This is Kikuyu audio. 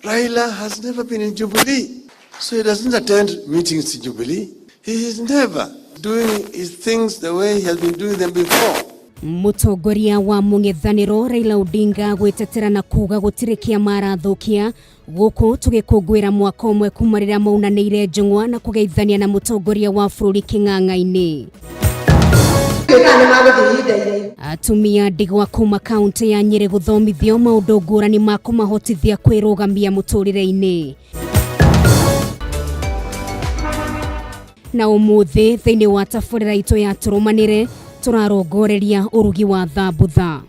Raila has never been in Jubilee, so he doesn't attend meetings in Jubilee. He is never doing his things the way he has been doing them before. Mũtongoria wa mũng'ethanĩro Raila Odinga gwĩtetera na kuga gũtirĩ kĩama arathũkia gũkũ tũgĩkũngũĩra mwaka ũmwe kuma rĩrĩa maunanĩire njũng'wa na kũgeithania na mũtongoria wa bũrũri kĩng'ang'a-inĩ. Atumia ndigwa kuma kaunti ya Nyĩrĩ gũthomithio maũndũ ngũrani ma kũmahotithia kwĩrũgamia mũtũrĩre-inĩ. Na ũmũthĩ thĩinĩ wa tabarĩra itũ ya tũrũmanĩre tũrarongoreria ũrugi wa thambutha.